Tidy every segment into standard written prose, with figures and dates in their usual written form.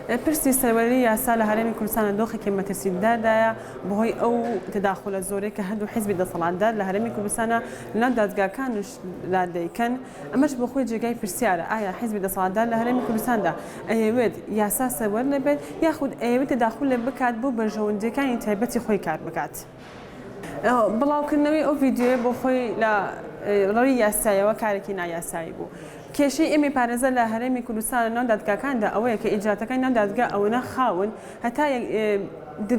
پرسی سەروەری یاسا لە هەرێمی کوردستان لە دۆخێکی مەترسیداردایە بەهۆی ئەو تەداخولە زۆرەی کە هەردوو حیزبی دەسەڵاتدار لە هەرێمی کوردستانا لەناو دادگاکانشدا دەیکەن، ئەمەش بۆخۆی جێگای پرسیارە ئایا حیزبی دەسەڵاتدار لە هەرێمی کوردستاندا ئەیەوێت یاسا سەروەر نەبێت یاخود ئەیەوێت تەداخولێک بکات بۆ بەرژەوەندییەکانی تایبەتی خۆی کار بکات؟ بڵاوکردنەوەی ئەو ڤیدیۆیە بۆ خۆی لە ڕووی یاسایەوە کارێکی نایاسایی بوو. کێشەی ئێمەی پارێزەر لە هەرێمی کوردستان لە ناو دادگاکاندا ئەوەیە کە ئیجراتەکانی ناو دادگا ئەوەنە خاون هەتا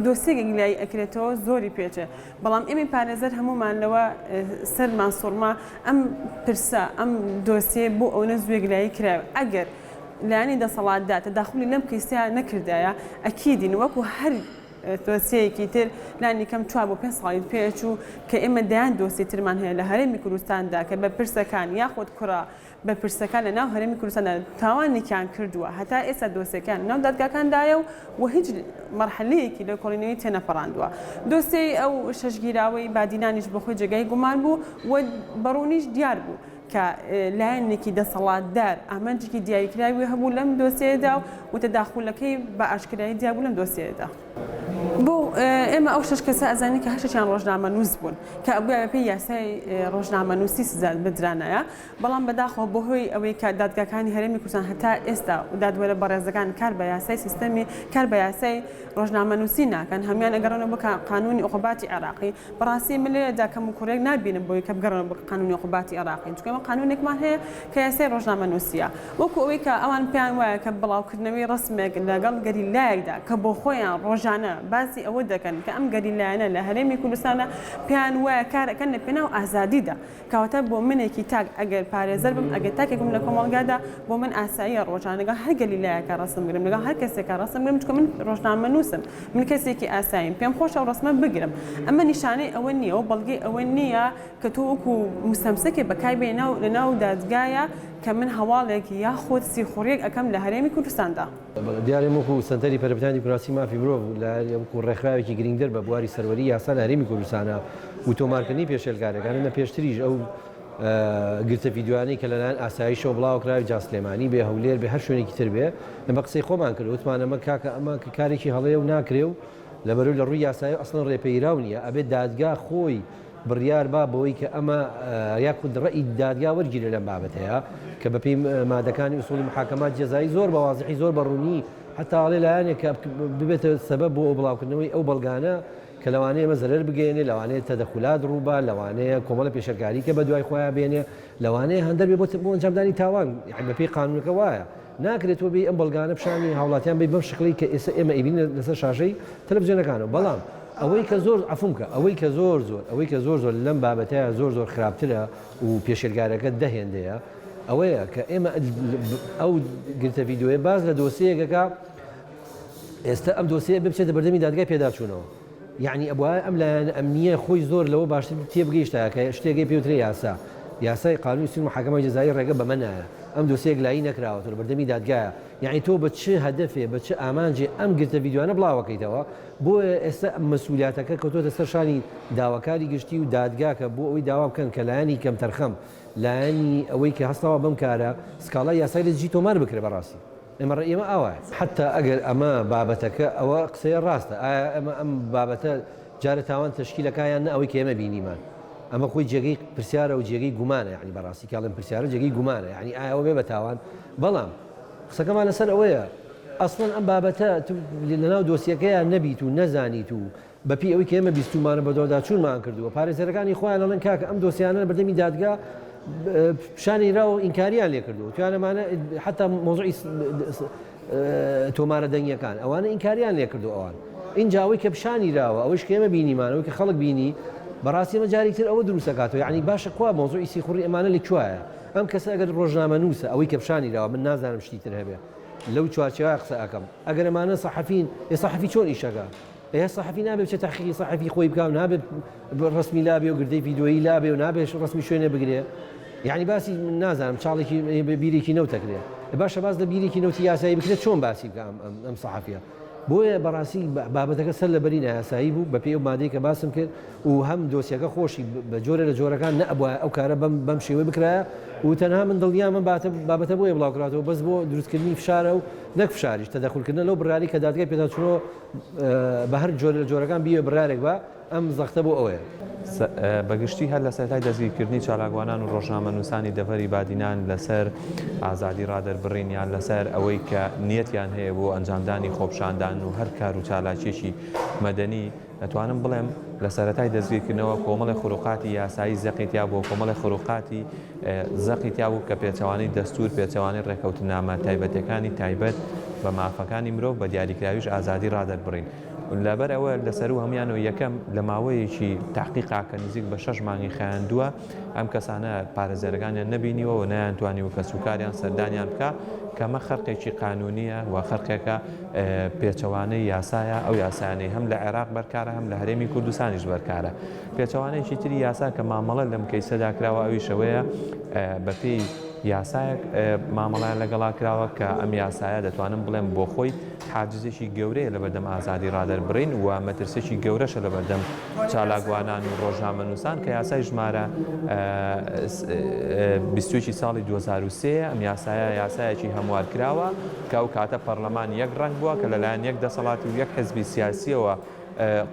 دۆسیەک یەکلایی ئەکرێتەوە زۆری پێچێ. بەڵام ئێمەی پارێزەر هەموومان لەوە سەرمان سوڕما ئەم پرسە، ئەم دۆسیەیە بۆ ئەوەنە زوو یەکلایی کرایەوە. ئەگەر لایەنی دەسەڵاتدار تەداخولی لەم کەیسەیا نەکردایە ئەکیدین وەکو هەر دۆسیەیەکی تر لانی کەم چوار بۆ پێنج ساڵی پێچوو کە ئێمە دەیان دۆسیەی ترمان هەیە لە هەرێمی کوردستاندا کە بەرپرسەکان یاخود کوڕە بەرپرسەکان لە ناو هەرێمی کوردستاندا تاوانێکیان کردووە هەتا ئێستا دۆسیەکەیان لە ناو دادگاکاندایە و و هیچ مەرحەلەیەکی لێکۆڵینەوەی تێنەپەڕاندووە. دۆسیەی ئەو شەش گیراوەی بادینانیش بۆخۆی جێگای گومان بوو و بەڕوونیش دیار بوو. کە لایەنێکی دەسەڵاتدار ئامانجێکی دیاریکراوی هەبوو لەم دۆسیەیەدا و تەداخولەکەی بە ئاشکرایی دیار بوو لەم دۆسیەیەدا. بۆ ئێمە ئەو شەش کەسە ئەزانین کە هەشتیان ڕۆژنامەنووس بوون کە ئەبوایە بەپێی یاسای ڕۆژنامەنووسی سزا بدرانایە، بەڵام بەداخەوە بەهۆی ئەوەی کە دادگاکانی هەرێمی کوردستان هەتا ئێستا و دادوەرە بەڕێزەکان کار بە یاسای سیستەمی کار بە یاسای ڕۆژنامەنووسی ناکەن هەموویان ئەگەڕێنەوە بۆ قانوونی عقوباتی عێراقی بەڕاستی من لێرەدا کەموکوڕیەک نابینم بۆی کە بگەڕێنەوە بۆ قانونی عقوباتی عێراقی چونکە ئێمە قانونێکمان هەیە کە یاسای ڕۆژنامەنووسیە وەکو ئەوەی کە ئەوان پێیان وایە کە بڵاوکردنەوەی ڕەسمێک لەگەڵ گەریلایەکدا کە بۆ خۆیان ڕۆژانە باسی ئەوە دەکەن کە ئەم گەریلایانە لە هەرێمی کوردستانە پێیان وایە کارەکەن لە پێناو ئازادیدا کەواتە بۆ منێکی تاک ئەگەر پارێزەر بم، ئەگەر تاکێک بم لە کۆمەڵگادا، بۆ من ئاساییە ڕۆژانە لەگەڵ هەر گەریلایەکا ڕەسم بگرم، لەگەڵ هەر کەسێکا ڕەسم بگرم، چونکە من ڕۆژنامەنووسم، من کەسێکی ئاساییم، پێم خۆشە ئەو ڕەسمە بگرم. ئەمە نیشانەی ئەوە نییە و بەڵگەی ئەوە نییە کە تۆ وەکوو موستەمسەکێ بەکار بێنی ناو لەناو دادگایە کە من هەواڵێک یاخود سیخوڕییەک ئەکەم لە هەرێمی کوردستاندا. دیارە ئێمە وەکوو سەنتەری پەرەپێدانی دیموکراسی مافی مرۆڤ وەکوو ڕێکخراوێکی گرینگدەر بە بواری سەروەری یاسا لە هەرێمی کوردستانا و تۆمارکردنی پێشێلکاریەکان ئێمە پێشتریش ئەو گرتە ڤیدیۆیانەی کە لەلایەن ئاسایشەوە بڵاوکراوی جا سلێمانی بێ هەولێر بێ هەر شوێنێکی تر بێ ئێمە قسەی خۆمان کرد وتمان ئەمە کاکە ئەمە کارێکی هەڵەیە و ناکرێ و لەبەرو لە ڕووی یاسایی ئەسڵەن ڕێپێیراو نییە ئەبێ دادگا خۆی بڕیار با بەوەی کە ئەمە یاخود ڕەئی دادگا وەرگیرێ لەم بابەتەیە کە بەپێی مادەکانی ئوسوڵی محاکەمات جەزایی زۆر بە وازحی زۆر بە ڕوونی حتا ئەڵێ لایەنێک کە ببێتە سەبەب بۆ بڵاوکردنەوەی ئەو بەڵگانە کە لەوانەیە ئەمە زەرەر بگەیەنێ لەوانەیە تەدەخولات ڕووبا لەوانەیە کۆمەڵە پێشێلکاری کە بەدوای خۆیان بێنێ لەوانەیە هەندەر بێ بۆ ئەنجامدانی تاوان یعنی بەپێی قانونەکە وایە ناکرێت تۆ بێی ئەم بەڵگانە پیشانی هاوڵاتیان بەی بەم شکڵەی کە ئێستا ئێمە ئەیبینین لەسەر شاشەی تەلەفزیۆنەکانەوە بەڵام ئەوەی کە زۆر عەفوم کە ئەوەی کە زۆر زۆر ئەوەی کە زۆر زۆر لەم بابەتەیە زۆر زۆر خراپترە و پێشێلگارەکە دە هێندەیە ئەوەیە کە ئێمە ئەو گرتە ڤیدیۆیە باس لە دۆسیەیەکەکە ئێستا ئەم دۆسیە بچێتە بەردەمی دادگای پێداچوونەوە یەعنی ئەبوایە ئەم لایەنە ئەمنییە خۆی زۆر لەوە باشتر تێبگەیشتایە کە شتێک هەیە پێی وترێ یاسا، یاسای قانونی سوید محاکمە جزایی ڕێگە بەمە نایە، ئەم دۆسیە یەکلایی نەکراوەتەوە لە بەردەمی دادگایە، یەعنی تۆ بە چ هەدەفێ بە چ ئامانجێ ئەم گرتە ڤیدیۆیانە بڵاوەکەیتەوە، بۆیە ئێستا مەسولیاتەکە کەوتۆتە سەر شانی داواکاری گشتی و دادگا کە بۆ ئەوەی داوا بکەن کە لایەنی کەمتەرخەم لایەنی ئەوەی کە هەستاوە بەم کارە سکاڵای یاسایی لە دژی تۆمار بکرێ بەڕاستی. ئێمە ڕەئی ئێمە ئاوایە. حەتتا ئەگەر ئەمە بابەتەکە ئەوە قسەیە ڕاستە ئایا ئەمە ئەم بابەتە جارێ تاوان تەشکیل ئەکا یان نە ئەوەی کە ئێمە بینیمان ئەمە خۆی جێگەی پرسیارە و جێگەی گومانە یانی بەڕاستی کە ئەڵێم پرسیارە جێگەی گومانە یانی ئایا ئەوە بێ بە تاوان بەڵام قسەکەمان لەسەر ئەوەیە ئەسڵەن ئەم بابەتە لەناو دۆسیەکەیا نەبیت و نەزانیت و بەپێی ئەوەی کە ئێمە بیستوومانە بەدواداچوونمان کردووە، پارێزەرەکانی خۆیان ئەڵێن کاکە ئەم دۆسیانە لە بەردەمی دادگا پیشانی راوە و ئینکاریان لێ کردووە، وتویانە ئەمانە حەتا مەوزوعی تۆمارە دەنگییەکان ئەوانە ئینکاریان لێ کردووە ئەوان. ئینجا ئەوەی کە پیشانی راوە، ئەوەیش کە ئێمە بینیمان، ئەوەی کە خەڵک بینی، بەڕاستی ئەمە جارێکی تر ئەوە دروست ئەکاتەوە، یەعنی باشە کوا مەوزوعی سیخوڕی ئەمانە لە کوایە؟ ئەم کەسە ئەگەر ڕۆژنامەنووسە، ئەوەی کە پیشانی راوە، من نازانم شتی تر هەبێ، لەو چوارچێوە قسە ئەکەم، ئەگەر ئەمانە سەحەفین، ئێ سەحەفی چۆن ئیش ئەکا؟ ئێ سەحەفی نابێ بچێ تەحقیقی سەحەفی خۆی بکا و نابێ ڕەسمی لابێ و گرتەی ڤیدیۆیی لابێ و نابێ ڕەسمی شوێنێ بگرێ یعنی باسی نازانم چاڵێکی بیرێکی نەوتەکرێ باشە باس لە بیرێکی نەوتی یاسایی بکرێت چۆن باسی بکە ئەم ئەم سەحەفیە بۆیە بەڕاستی بابەتەکە سەر لە بەری نایاسایی بوو بەپێی ئەو مادەی کە باسم کرد و هەم دۆسیەکە خۆشی بە جۆرە لە جۆرەکان نەئەبوایە ئەو کارە بەم بەم شێوەی بکرایە و تەنها من دڵنیام ئەم بابەتە بۆیە بڵاوکراتەوە بەس بۆ دروستکردنی فشارە و. نەک فشاریش، تەدەخولکردنە لەو بڕیارەی کە دادگای پێداچوونەوە بە هەر جۆرێ لە جۆرەکان بیەوێ بڕیارێک با، ئەم زەختە بۆ ئەوەیە. بە گشتی هەر لە سەرەتای دەستگیرکردنی چالاکوانان و ڕۆژنامەنووسانی دەڤەری بادینان لەسەر ئازادی ڕادەربڕین یان لەسەر ئەوەی کە نیەتیان هەیە بۆ ئەنجامدانی خۆپیشاندان و هەر کار و چالاکیەکی مەدەنی دەتوانم بڵێم لە سەرەتای دەستگیرکردنەوە کۆمەڵێ خروقاتی یاسایی زەقی تیا بوو کۆمەڵێ خروقاتی زەقی تیا بوو کە پێچەوانەی دەستوور پێچەوانەی ڕێکەوتنامە تایبەتەکانی تایبەت بە مافەکانی مرۆڤ بە دیاریکراویش ئازادی ڕادەربڕین لەبەر ئەوە لە سەروو هەموویانەوە یەکەم لە ماوەیەکی تەحقیقا کە نزیک بە شەش مانگی خایاندووە ئەم کەسانە پارێزەرەکانیان نەبینیوە و نەیانتوانیوە کەسوکاریان سەردانیان بکا کە ئەمە خەرقێکی قانوونییە و خەرقێکە پێچەوانەی یاسایە ئەو یاسایانەی هەم لە عێراق بەرکارە هەم لە هەرێمی کوردستانیش بەرکارە پێچەوانەیەکی تری یاسا کە مامەڵە لەم کەیسەدا کراوە ئەویش ئەوەیە بەپێی یاسایەک مامەڵەیان لەگەڵا کراوە کە ئەم یاسایە دەتوانم بڵێم بۆ خۆی حاجزێکی گەورەیە لەبەردەم ئازادی ڕادەربڕین و مەترسیەکی گەورەشە لەبەردەم چالاکوانان و ڕۆژنامەنووسان کە یاسای ژمارە 21 ساڵی 2003 ئەم یاسایە یاسایەکی هەموارکراوە کە ئەو کاتە پەرلەمان یەک ڕەنگ بووە کە لەلایەن یەک دەسەڵاتی و یەک حزبی سیاسیەوە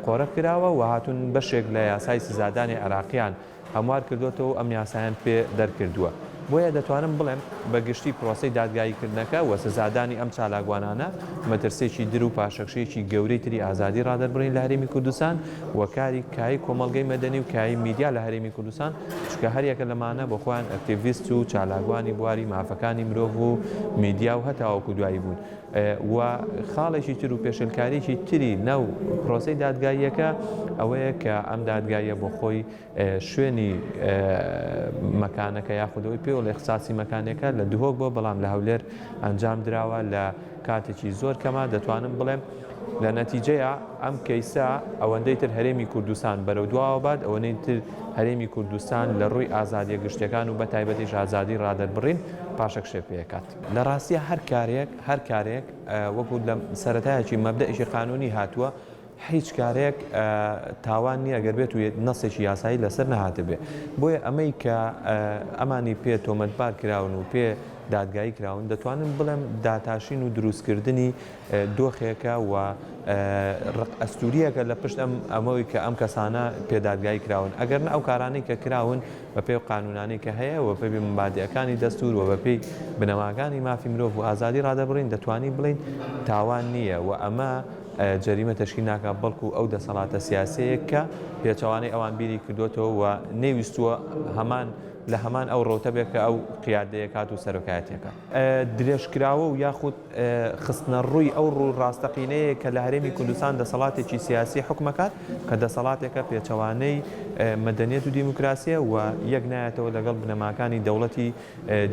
قۆرخ کراوە و هاتوون بەشێک لە یاسای سزادانی عێراقیان هەموار کردۆتەوە و ئەم یاسایان پێ دەرکردووە. بۆیە دەتوانم بڵێم بە گشتی پرۆسەی دادگاییکردنەکە و سزادانی ئەم چالاکوانانە مەترسیەکی در و پاشەکشەیەکی گەورەی تری ئازادی ڕادەربڕین لە هەرێمی کوردستان و کاری کایەی کۆمەڵگەی مەدەنی و کایەی میدیا لە هەرێمی کوردستان چونکە هەریەکە لەمانە بۆ خۆیان ئەکتیڤیست و چالاکوانی بواری مافەکانی مرۆڤ و میدیا و هەتاوەکو دوایی بوون. و خاڵێکی تر و پێشێلکارییەکی تری ناو پرۆسەی دادگاییەکە ئەوەیە کە ئەم دادگاییە بۆ خۆی شوێنی مەکانەکە یاخود ئەوەی پێوەڵێ اختصاصی مەکانەکە لە دهۆک بووە بەڵام لە هەولێر ئەنجام دراوە لە کاتێکی زۆر کەمە دەتوانم بڵێم لە نەتیجەیە ئەم کەیسە ئەوەندەی تر هەرێمی کوردستان بەرەو دواوە بات ئەوەنەی تر هەرێمی کوردستان لە ڕووی ئازادیە گشتیەکان و بە تایبەتیش ئازادی ڕادەربڕین پاشەکشێ پێکات. لە ڕاستیا هەر کارێک هەر کارێک وەکو لە سەرەتایەکی مەبدەئێکی قانونی هاتووە هیچ کارێک تاوان نییە گەر بێت و نەسێکی یاسایی لەسەر نەهاتبێ بۆیە ئەمەی کە ئەمانی پێ تۆمەتبار کراون و پێ دادگایی کراون دەتوانم بڵێم داتاشین و دروستکردنی دۆخێکە و ڕق ئەستوریەکە لە پشت ئەم ئەمەوەی کە ئەم کەسانە پێدادگایی کراون ئەگەر نە ئەو کارانەی کە کراون بە پێی ئەو قانوونانەی کە هەیە و بە پێی مەبادیئەکانی دەستوور و بە پێی بنەماکانی مافی مرۆڤ و ئازادی ڕادەربڕین دەتوانین بڵێین تاوان نییە و ئەمە جەریمە تەشکیل ناکات بەڵکو ئەو دەسەڵاتە سیاسیەیە کە پێچەوانەی ئەوان بیری کردۆتەوە و نەیویستووە هەمان لە هەمان ئەو ڕەوتە بێت کە ئەو قیادەیە کات و سەرۆکایەتیەکە. درێژکراوە و یاخود خستنەڕووی ئەو ڕوو ڕاستەقینەیە کە لە هەرێمی کوردستان دەسەڵاتێکی سیاسی حوکمەکات کە دەسەڵاتێکە پێچەوانەی مەدەنیەت و دیموکراسیە و یەک نایەتەوە لەگەڵ بنەماکانی دەوڵەتی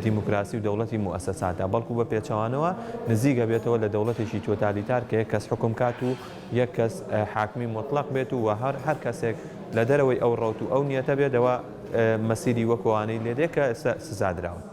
دیموکراسی و دەوڵەتی موئەسەساتدا بەڵکو بە پێچەوانەوە نزیک ئەبێتەوە لە دەوڵەتێکی تۆتالیتار کە یەک کەس حوکم کات و یەک کەس حاکمی موتڵەق بێت و هەر هەر کەسێک لە دەرەوەی ئەو ڕەوت و ئەو نیەتە بێت ئەوە مەسیری وەکو ئەوانەی لێدێ کە ئێستا سزادراون.